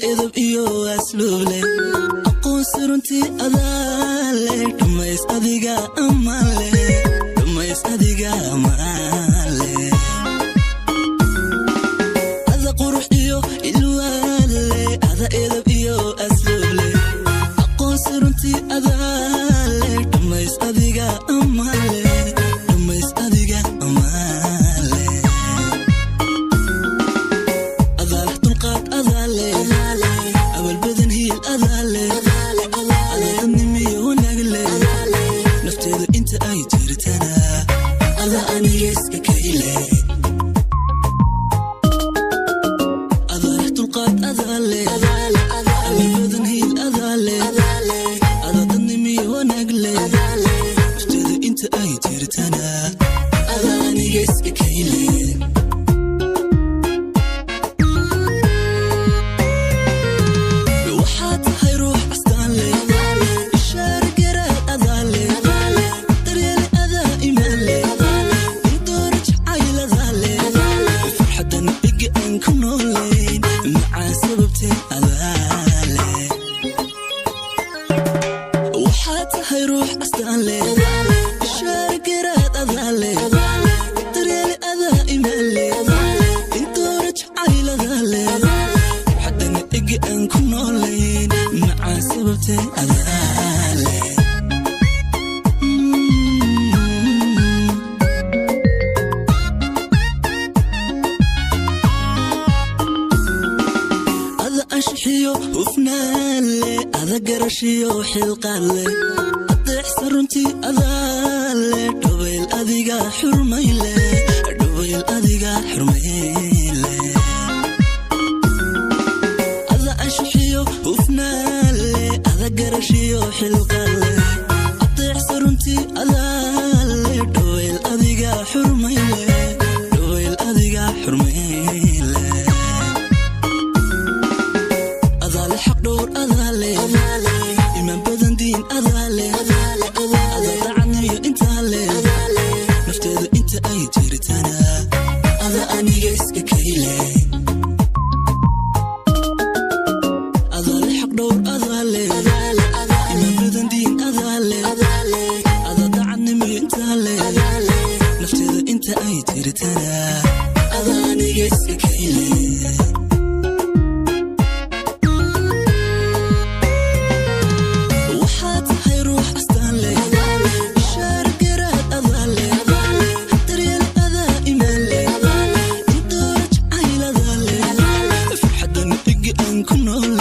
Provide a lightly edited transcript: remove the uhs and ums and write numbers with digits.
Edab iyo asluub leh, aqoonsi runtii adaa leh. Dhammays adiga ammaan leh, dhammays adiga ammaan leh. Ada qurux iyo ilwaan leh, ada edab iyo asluub leh, aqoonsi runtii adaa leh. Dhammays adiga ammaan leh, dhammays adiga ammaan leh. Adaa leh dulqaad, adaa leh abal badan, hiil adaa leh, adaa dadnimiyo wanaag leh. Nafteeda inta ay jirtana adaa aniga iska kayle. Adaa leh dulqaad, adaa leh abal badan, hiil adaa leh, adaa dadnimiyo wanaag leh. Nafteeda inta ay jirtana adaa aniga iska kayle. Waxaad tahay ruux astaan leh, ishaar garaad adaa leh, daryeele adaa imaan leh, indoora jacayl adaa leh. Farxadan iga aan ku noolayn macaa sababtee adaa leh. Waxaad tahay ruux astaan leh, ishaar garaad adaa leh, daryeele adaa imaan leh, indoora jacayl adaa leh. Haddana igi aan ku noolayn macaa sababtee adaa leh. Ada anshixiyo hufnaan leh, ada garashiyo xilqaan leh, adeecsa runtii adaa leh. Dhabayl adiga xurmayle, dhabayl adiga xurmayle. Ada anshixiyo hufnaan leh, ada garashiyo xilqaan leh, adeecsa runtii adaa leh. Dhabayl adiga xurmayle, dhabayl adiga xurmayle. Adaale xaq dhowr adaa leh, imaan badan diin adaa leh, adaa dacadniyo intaa leh. Nafteeda inta ay jirtana adaa aniga iska kayle. Adaale xaq dhowr adaa leh, imaan badan diin adaa leh, adaa dacadnimiyo intaa leh. Nafteeda inta ay jirtana adaa aniga iska kayle. Waxaad tahay ruux astaan leh, ishaar garaad adaa leh, daryeel adaa imaan leh, indoora jacayl adaa leh. Farxadan igi aan ku nool